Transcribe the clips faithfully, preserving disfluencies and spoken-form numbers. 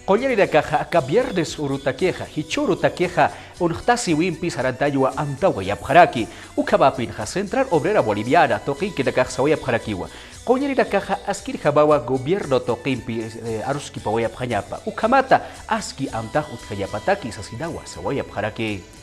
Qullarinakaxa aka viernes urutakixa, jichhürutakixa, unxtasiwimpi sarantañwa amtawayapxaraki. Ukhamapinxa Central Obrera Boliviana tuqinkinakax sawayapxarakiwa. Qullarinakaxa askirjamawa gobierno tuqimpi, eh, aruskipawayapxañapa. Ukhamata aski amtax utjañapataki sasinawa sawayapxaraki.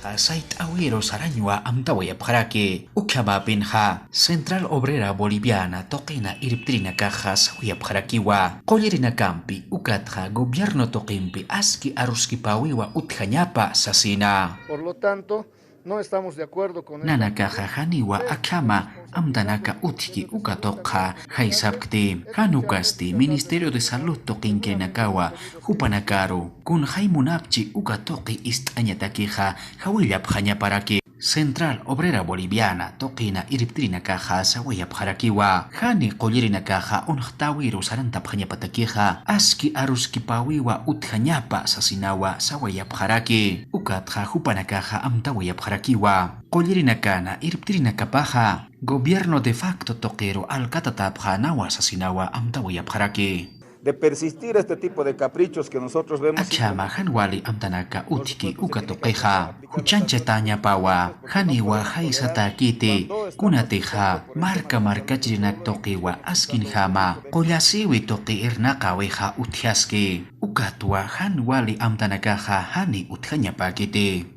Sayt'awiru sarañwa amtawayapxaraki. Ukhamapinxa Central Obrera Boliviana tuqina irptirinakaxa sawayapxarakiwa. Qullarinakampi ukatxa gobierno tuqimpi aski aruskipawiwa utjañapa sasina. Por lo tanto, no estamos de acuerdo con esta... Nanakaxa janiwa akhama amtanaka utjki uka tuqxa jaysapkti. Jan ukasti Ministerio de Salud tuqinkirinakawa jupanakaru kunjay munapchi uka tuqi ist'añatakixa jawillapxañaparaki. Central Obrera Boliviana tuqina irptirinakaxa sawayapxarakiwa. Jani qullarinakaxa unxtawiru sarantapxañapatakixa aski aruskipawiwa utjañapa sasinawa sawayapxaraki. Ukatxa jupanakaxa amtawayapxarakiwa. Qullarinakana irptirinakapaxa gobierno de facto tuqiru alkatatapxänawa sasinawa amtawayapxaraki. De persistir este tipo de caprichos que nosotros vemos. Akhama jan wali amtanaka utjki uka tuqixa juchañchatañapawa, janiwa jaysatäkiti, kunatixa marka markachirinak tuqiwa askinjama qullasiwi tuqi irnaqäwixa utjaski. Ukatwa jan wali amtanakaxa jani utjañapäkiti.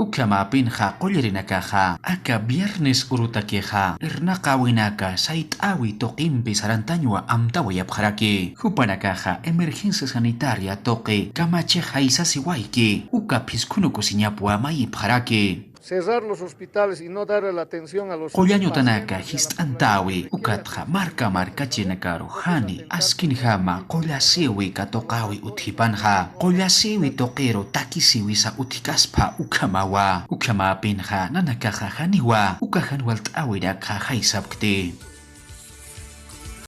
Ukhamapinxa qullarinakaxa aka viernes urutakixa irnaqäwinaka sayt'äwi tuqimpi sarantañwa amtawayapxaraki. Jupanakaxa emergencia sanitaria tuqi kamachix jaysasiwayki uka phiskhunukusiñapwa mayipxaraki. Cerrar los hospitales y no darle la atención a los... Qullañutanaka jist'antäwi ukatxa marka markachirinakaru jani askinjama qullasiwi katuqäwi utjipanxa, qullasiwi tuqiru takisiwisa utjkaspa ukhamawa. Ukhamapinxa nanakaxa janiwa uka jan walt'äwirakxa jaysapkti.